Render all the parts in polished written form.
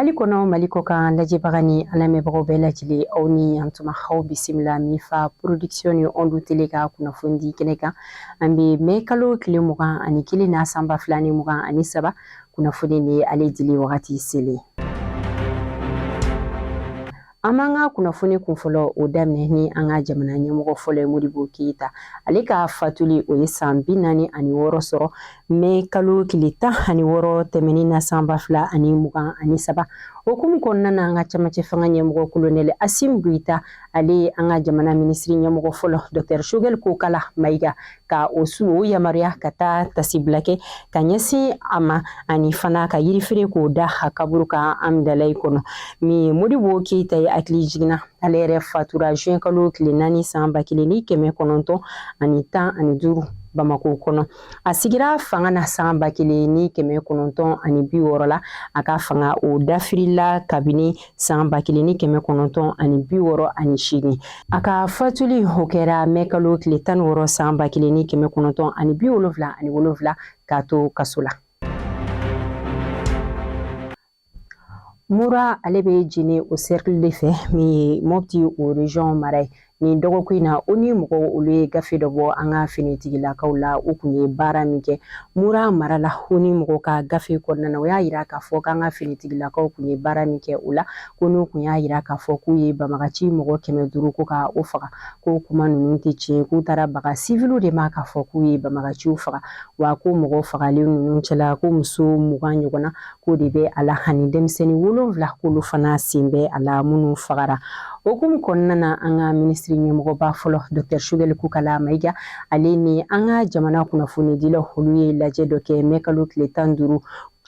Mali kɔnɔ, Mali kɔkan, lajɛbaga ni an lamɛnbagaw bɛɛ lajɛlen, aw ni yantuma, aw bisimila Mifa Production ni Onde Télé ka kunnafoni di kɛnɛ kan. An bɛ mɛ kalo tile 21 na, san 2023. Kunnafoni ni ale dili wagati selen. An b'an ka kunnafoni kunfɔlɔ o daminɛ ni an ka jamana ɲɛmɔgɔ fɔlɔ ye, Modibo Keyita. Ale ka fatuli o ye san 46 sɔrɔ mɛ kalo tile 16 tɛmɛnin na, san 2023. Hukumu kɔnɔna na, an ka camancɛ fanga ɲɛmɔgɔ Kolonɛli Asimi Goyita, ale ye an ka jamana minisiri ɲɛmɔgɔ fɔlɔ Dr Choguel Kokala Mayiga ka o su o yamaruya ka taa tasibila kɛ ka ɲɛsin a ma, ani fana ka yirifere k'o da a kaburu kan Amidalayi kɔnɔ. Min ye Modibo Keyita ye, hakili jiginna, ale yɛrɛ fatura juin kalo tile 4, san 1915 Bamako kɔnɔ. A sigira fanga na san 1960 la. A ka fanga o dafirila kabini san 1968. A ka fatuli o kɛra mɛ kalo tile 16, san 1977, k'a to kaso la. Mura, ale bɛ Jene o cercle de fɛ, min ye Mopti o région mara ye. Nin dɔgɔkun in na, ONU mɔgɔw olu ye gafe dɔ bɔ an ka finitigilakaw la, u kun ye baara min kɛ Mura mara la. ONU mɔgɔw ka gafe kɔnɔna na, o y'a yira k'a fɔ k'an ka finitigilakaw kun ye baara min kɛ o la, ko n'u kun y'a yira k'a fɔ k'u ye banbagaci mɔgɔ 500 ko ka o faga, ko kuma ninnu tɛ tiɲɛ, k'u taara baga siviliw de ma k'a fɔ k'u ye banbagaciw faga. Wa ko mɔgɔ fagalen ninnu cɛla, ko muso 20 ɲɔgɔnna k'o de bɛ a la, ani denmisɛnnin 7 k'olu fana sen bɛ a la minnu fagara. Hukumu kɔnɔna na, an ka minisiri ɲɛmɔgɔba fɔlɔ Dr Choguel Kokala Mayiga, ale ni an ka jamana kunnafonidilaw olu ye lajɛ dɔ kɛ mɛ kalo tile 15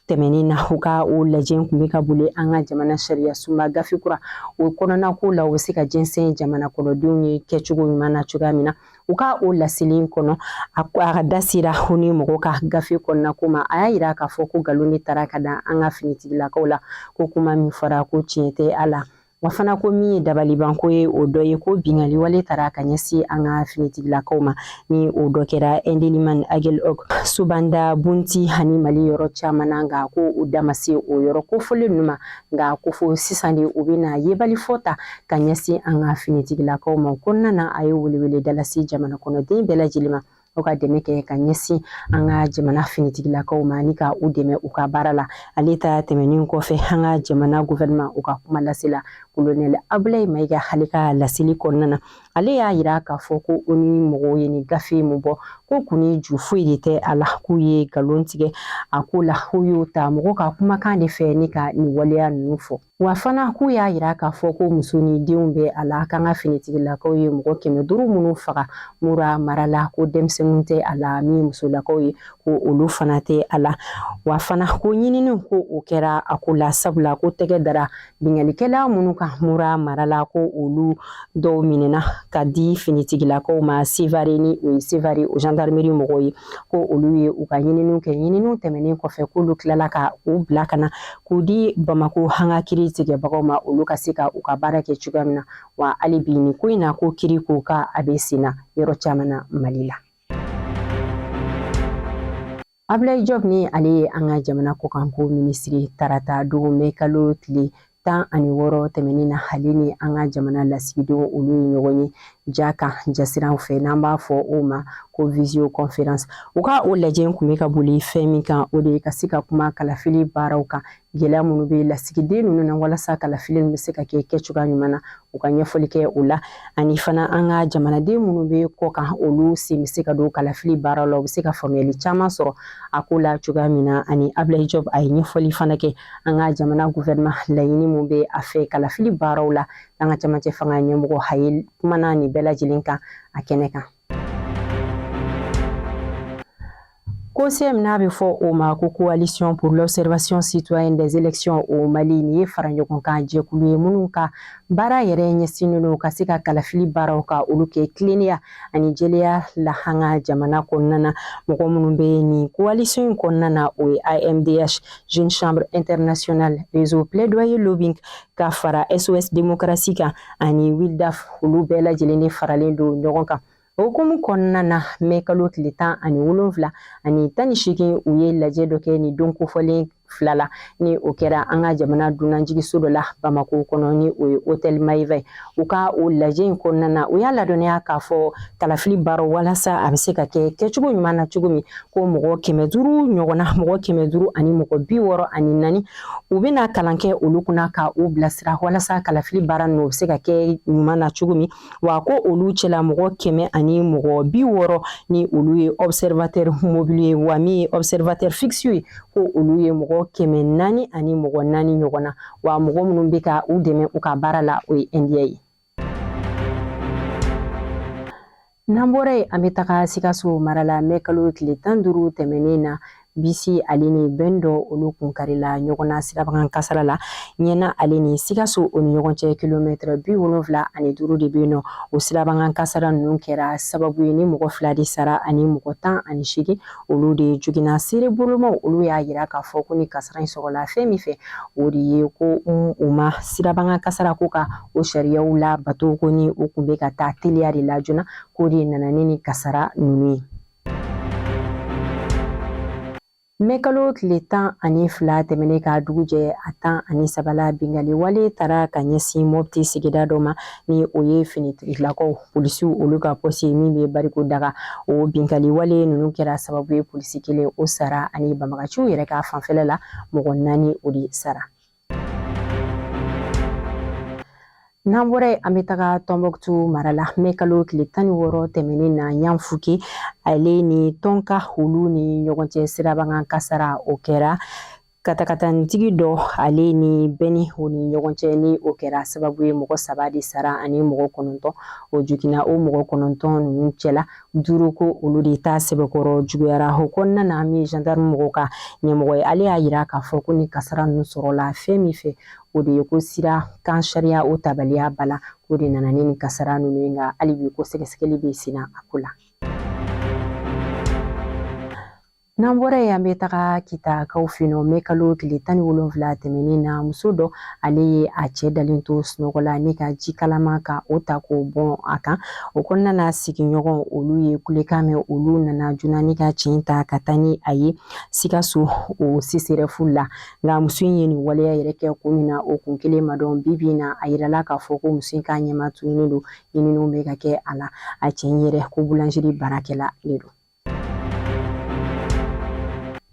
tɛmɛnen na. U ka o lajɛ kun bɛ ka boli an ka jamana sariya sunba gafe kura o kɔnɔna ko la, o bɛ se ka jɛnsɛn jamana kɔnɔdenw ye kɛcogo ɲuman na cogoya min na. U ka o laseli kɔnɔ, a ka da sera ONU mɔgɔw ka gafe kɔnɔna ko ma. A y'a yira k'a fɔ ko nkalon de taara ka da an ka finitigilakaw la, ko kuma min fɔra, ko tiɲɛ tɛ a la. Wa fana ko min ye dabalibanko ye, o dɔ ye ko binkanni wale taara ka ɲɛsin an ka finitigilakaw ma, ni o dɔ kɛra Indelimane, Aguelhok, Sobanda, Bounti ani Mali yɔrɔ caman na. Nka ko u da ma se o yɔrɔ kofɔlen ninnu ma. Nka ko fo sisan de u bɛna yebali fɔ ta ka ɲɛsin an ka finitigilakaw ma. O kɔnɔna na, a ye weleweleda lase jamana kɔnɔden bɛɛ lajɛlen ma, o ka dɛmɛ kɛ ka ɲɛsin an ka jamana finitigilakaw ma ni ka u dɛmɛ u ka baara la. Ale ta tɛmɛnen kɔfɛ, an ka jamana gouvernement u ka kuma lasela Kolonɛli Abulayi Mayiga, ale ka laseli kɔnɔna na, ale y'a yira k'a fɔ ko ONU mɔgɔw ye nin gafe mun bɔ, ko kun ni ju foyi de tɛ a la, k'u ye nkalon tigɛ a ko la, k'u y'o ta mɔgɔ ka kumakan de fɛ ni ka nin waleya ninnu fɔ. Wa fana k'u y'a yira k'a fɔ ko muso ni denw bɛ a la, k'an ka finitigilakaw ye mɔgɔ 500 minnu faga Mura mara la, ko denmisɛnninw tɛ a la, min ye musolakaw ye, ko olu fana tɛ a la. Wa fana ko ɲininiw ko o kɛra a ko la, sabula ko tɛgɛ dara binkannikɛla minnu kan Mura mara la, ko olu dɔw minɛna ka di finitigilakaw ma Sevare, ni o ye Sevare o gendarmerie mɔgɔw ye, ko olu ye u ka ɲininiw kɛ. Ɲininiw tɛmɛnen kɔfɛ, k'olu tilala ka u bila ka na k'u di Bamako an ka kiri tigɛbagaw ma, olu ka se ka u ka baara kɛ cogoya min na. Wa hali bi nin ko in na, ko kiri ko ka a bɛ sen na yɔrɔ caman na Mali la. Abulayi Jɔp, ni ale ye an ka jamana kɔkanko minisiri, tarata don mɛ kalo tile 16 tɛmɛnen na, ale ni an ka jamana lasigidenw olu ye ɲɔgɔn ye ja kan jasiraw fɛ, n'an b'a fɔ o ma ko visioconférence. U ka o lajɛ kun bɛ ka boli fɛn min kan, o de ye ka se ka kuma kalafili baaraw kan, gɛlɛya minnu bɛ lasigiden ninnu na, walasa kalafili bɛ se ka kɛ kɛcogoya ɲuman na, u ka ɲɛfɔli kɛ o la, ani fana an ka jamanaden minnu bɛ kɔ kan, olu sen bɛ se ka don kalafili baaraw la, u bɛ se ka faamuyali caman sɔrɔ a ko la cogoya min na. Ani Abulayi Jɔp, a ye ɲɛfɔli fana kɛ an ka jamana gouvernement laɲini mun bɛ a fɛ kalafili baaraw la. An ka camancɛ fanga ɲɛmɔgɔ, a ye kumana nin bɛɛ lajɛlen kan a kɛnɛ kan. COCEM, n'a bɛ fɔ o ma ko Coalition pour l'observation citoyenne des élections au Mali, nin ye fara ɲɔgɔn kan jɛkulu ye minnu ka baara yɛrɛ ɲɛsinnen don ka se ka kalafili baaraw ka olu kɛ tilennenya ani jɛlenya la an ka jamana kɔnɔna na. Mɔgɔ minnu bɛ nin coalition in kɔnɔna na, o ye AMDH, Jeune Chambre Internationale, Réseau Plaidoyer Lobbying, ka fara SOS Démocratie kan ani WILDAF, olu bɛɛ lajɛlen de faralen don ɲɔgɔn kan. O hukumu kɔnɔna na, mɛ kalo tile 17 ani 18, u ye lajɛ dɔ kɛ nin don kofɔlen. fila la, ni o kɛra an ka jamana dunanjigiso dɔ la Bamako kɔnɔ, ni o ye Hôtel Maeva ye. U ka o lajɛ in kɔnɔna na, u y'a ladɔnniya k'a fɔ kalafili baaraw, walasa a bɛ se ka kɛ kɛcogo ɲuman na cogo min, ko mɔgɔ 500 ɲɔgɔnna, mɔgɔ 564, u bɛna kalan kɛ olu kunna ka u bilasira walasa kalafili baara ninnu bɛ se ka kɛ ɲuman na cogo min. Wa ko olu cɛla mɔgɔ 160, ni olu ye observateur mobile ye, wa min ye observateur fixe ye, ko olu ye mɔgɔ 404 ɲɔgɔn na. Wa mɔgɔ minnu bɛ ka u dɛmɛ u ka baara la, o ye India ye. N'an bɔra yen, an bɛ taga Sikaso mara la. Mɛ kalo tile 15 tɛmɛnen na, bisi ale ni bɛn dɔ, olu kun karila ɲɔgɔn na sirabakan kasara la Ɲɛna ale ni Sikaso o ni ɲɔgɔn cɛ, kilomɛtɛrɛ 75 de bɛ yen nɔ. O sirabakan kasara ninnu kɛra sababu ye ni mɔgɔ fila de sara ani mɔgɔ 18, olu de joginna. Seere bolomaw, olu y'a yira k'a fɔ ko ni kasara in sɔrɔla fɛn min fɛ, o de ye ko u ma sirabakan kasara ko ka o sariyaw labato, ko ni u kun bɛ ka taa teliya de la joona, k'o de nana ni kasara ninnu ye. Mɛ kalo tile 12 tɛmɛnen ka dugu jɛ a 13 la, binkanni wale taara ka ɲɛsin Mɔpti sigida dɔ ma, ni o ye finitigilakaw polisiw olu ka pɔsi ye min bɛ Bariko Daga. O binkanni wale ninnu kɛra sababu ye polisi kelen o sara, ani banbagaciw yɛrɛ ka fanfɛla la, mɔgɔ naani o de sara. N'an bɔra yen, an bɛ taga Tɔnbɔkutu mara la. Mɛ kalo tile 16 tɛmɛnen na, Ɲanfuke ale ni Tɔnka olu ni ɲɔgɔn cɛ sirabakan kasara o kɛra katakatanitigi dɔ ale ni bɛnni o ni ɲɔgɔn cɛ, ni o kɛra sababu ye mɔgɔ saba de sara ani mɔgɔ 9 o joginna. O mɔgɔ 9 ninnu cɛla, duuru ko olu de ta sɛbɛkɔrɔ juguyara. O kɔnɔna na, min ye gendarme mɔgɔw ka ɲɛmɔgɔ ye, ale y'a yira k'a fɔ ko ni kasara ninnu sɔrɔla fɛn min fɛ, o de ye ko sira kan sariya o tabaliya bala, k'o de nana ni kasara ninnu ye. Nka hali bi ko sɛgɛsɛgɛli bɛ senna a ko la. N'an bɔra yen, an bɛ taga Kitakaw fɛ yen nɔ. Mɛ kalo tile 17 tɛmɛnen na, muso dɔ ale ye a cɛ dalen to sunɔgɔ la ni ka ji kalaman ka o ta k'o bɔn a kan. O kɔnɔna na, sigiɲɔgɔn olu ye kulekan mɛn, olu nana joona ni ka cɛ in ta ka taa ni a ye Sikaso o CSRéf la. Nka muso in ye nin waleya yɛrɛ kɛ kun min na, o kun kelen ma dɔn. Bi bi in na, a yirala k'a fɔ ko muso in ka ɲɛma tununnen don, ɲininiw bɛ ka kɛ a la. A cɛ in yɛrɛ ko boulangerie baarakɛla de don.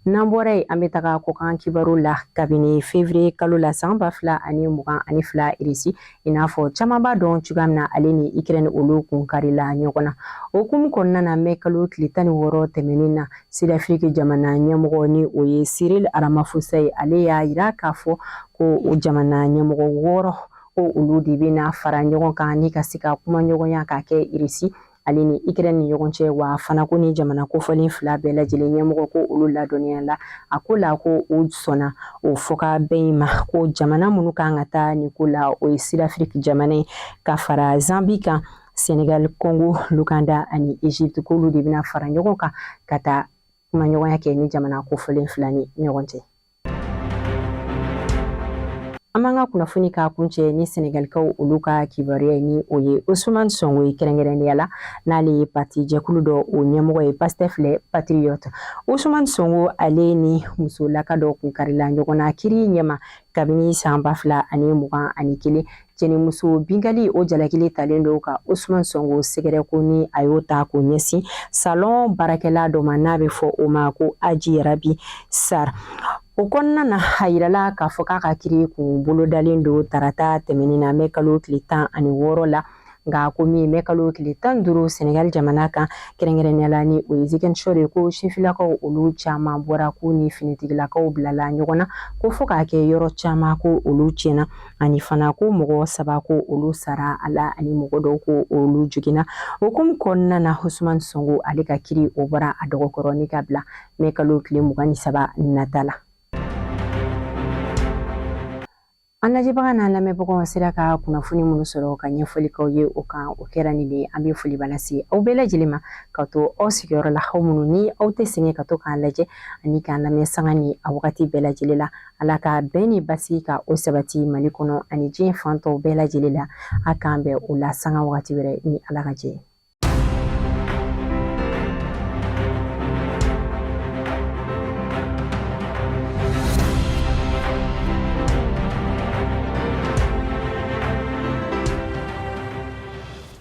N'an bɔra yen, an bɛ taga kɔkan kibaru la. Kabini février kalo la san 2022, Irisi, i n'a fɔ caman b'a dɔn cogoya min na, ale ni Ukraine olu kun karila ɲɔgɔn na. O hukumu kɔnɔna na, mɛ kalo tile 16 tɛmɛnen na, Sud-Afrique jamana ɲɛmɔgɔ, ni o ye Cyril Ramaphosa ye, ale y'a yira k'a fɔ ko o jamana ɲɛmɔgɔ wɔɔrɔ, ko olu de bɛna fara ɲɔgɔn kan ni ka se ka kuma ɲɔgɔnya ka kɛ Irisi ale ni Ukraine ni ɲɔgɔn cɛ. Wa fana ko ni jamana kofɔlen fila bɛɛ lajɛlen ɲɛmɔgɔ, ko olu ladɔnniya la a ko la, ko u sɔnna o fɔkabɛn in ma. Ko jamana minnu kan ka taa nin ko la, o ye Sud-Afrique jamana ye ka fara Zambie kan, Senegal, Congo, Lukanda ani Egypte, k'olu de bɛna fara ɲɔgɔn kan ka taa kumaɲɔgɔnya kɛ ni jamana kofɔlen fila ni ɲɔgɔn cɛ. An b'an ka kunnafoni k'a kuncɛ ni Senegalikaw olu ka kibaruya, ni o ye Ousmane Sonko ye, kɛrɛnkɛrɛnnenya la n'ale ye parti jɛkulu dɔ o ɲɛmɔgɔ ye, Pastef les Patriotes. Ousmane Sonko ale ni musolaka dɔ kun karila ɲɔgɔn na kiri ɲɛma kabini san 2021. Cɛnimuso binkanni o jalakili talen don ka Ousmane Sonko sɛgɛrɛ, ko ni a y'o ta k'o ɲɛsin salon baarakɛla dɔ ma n'a bɛ fɔ o ma ko Adji Raby Sarr. O kɔnɔna na, a yirala k'a fɔ k'a ka kiri kun bolodalen don tarata tɛmɛnen na, mɛ kalo tile 16 la. Nka ko min mɛ kalo tile 15, Senegal jamana kan, kɛrɛnkɛrɛnnenya la ni o ye Ziguinchor ye, ko sifilakaw olu caman bɔra, k'u ni finitigilakaw bilala ɲɔgɔn na, ko fo k'a kɛ yɔrɔ caman ko olu tiɲɛna, ani fana ko mɔgɔ saba ko olu sara a la, ani mɔgɔ dɔw ko olu joginna. O hukumu kɔnɔna na, Ousmane Sonko ale ka kiri o bɔra a dɔgɔkɔrɔ ni ka bila mɛ kalo tile 23 nata la. An lajɛbaga n'an lamɛnbagaw sera ka kunnafoni minnu sɔrɔ ka ɲɛfɔli k'aw ye o kan, o kɛra nin de ye. An bɛ foliba lase aw bɛɛ lajɛlen ma ka to aw sigiyɔrɔ la, aw minnu ni aw tɛ sɛgɛn ka to k'an lajɛ ani k'an lamɛn sanga ni a wagati bɛɛ lajɛlen la. Ala ka bɛn ni basigi ka o sabati Mali kɔnɔ ani diɲɛ fan tɔw bɛɛ lajɛlen la. A k'an bɛn o la sanga wagati wɛrɛ ni Ala ka jɛ ye.